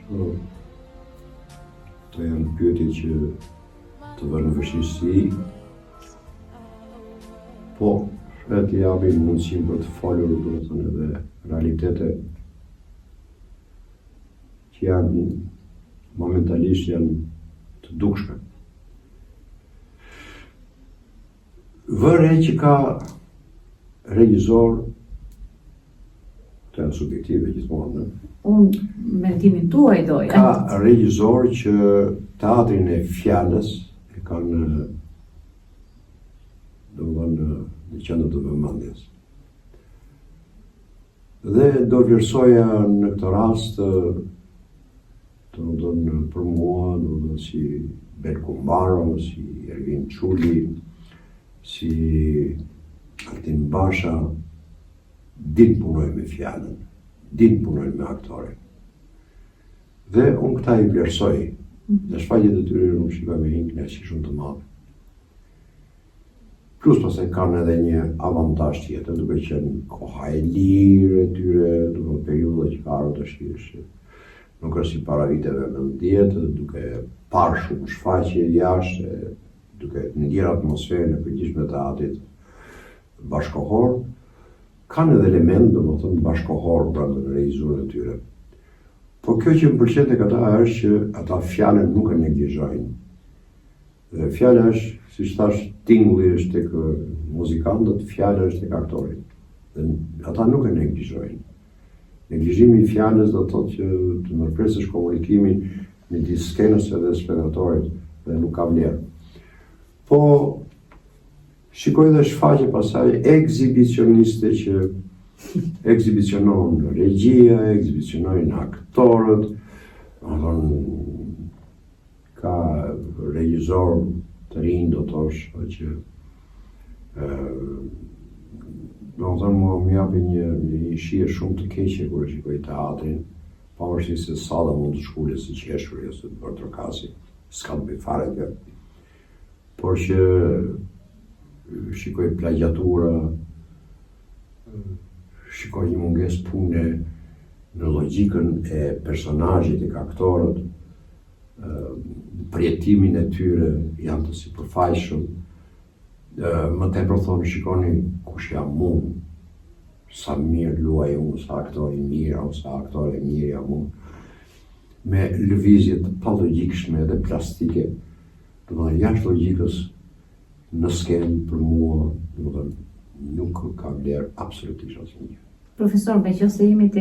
Shiko, këto janë pyetje që të vënë në vështirësi, po edhe të japin mundësinë për të folur, domethënë edhe realitete që janë momentalisht janë të dukshme. Vë re që ka regjizor këto janë subjektive gjithmonë, ëh. Unë mendimin tuaj doja. Ka regjizor që teatrin e fjalës e kanë domethënë në qendër të vëmendjes. Dhe do vlerësoja në këtë rast domethënë për mua, domethënë si Bel Kumbaro, si Ervin Çuli, si Altin Basha, din punojnë me fjalën, din punojnë me aktorin. Dhe unë këta i vlerësoj, dhe shfaqjet e tyre unë shikoj me një kënaqësi shumë të madhe. Plus pastaj kanë edhe një avantazh tjetër, duke qenë koha e lirë e tyre, duke periudha që ka ardhur tash është nuk është si para viteve 90, duke parë shumë shfaqje jashtë, duke ndjerë atmosferën e përgjithshme të teatrit bashkohor, kanë edhe element, domethënë bashkohor brenda në regjizurën e tyre. Po kjo që më pëlqen tek ata është që ata fjalën nuk e neglizhojnë. Dhe fjala është, siç thash, tingulli është tek muzikantët, fjala është tek aktori. Dhe ata nuk e neglizhojnë. Neglizhimi i fjalës do të thotë që të ndërpresësh komunikimin midis skenës edhe spektatorit dhe nuk ka vlerë. Po shikoj dhe shfaqje pastaj ekzibicioniste që ekzibicionon regjia, ekzibicionojnë aktorët, domethënë ka regjizor të rinj do thosh që ë domethënë mua më japin një një shije shumë të keqe kur e shikoj teatrin, pavarësisht se salla mund të shkulet së qeshuri ose të duartrokasi, s'ka të bëj fare kjo. Por që shikoj plagjatura, shikoj një mungesë pune në logjikën e personazhit tek aktorët, përjetimin e tyre janë të sipërfaqshëm, më tepër thonë shikoni kush jam unë, sa mirë luaj unë, sa aktor i mirë, ose sa aktor e mirë jam unë, me lëvizje të palogjikshme dhe plastike, domethënë jashtë logjikës në skenë për mua, domethënë nuk ka vlerë absolutisht asnjë. Profesor, meqenëse jemi tek.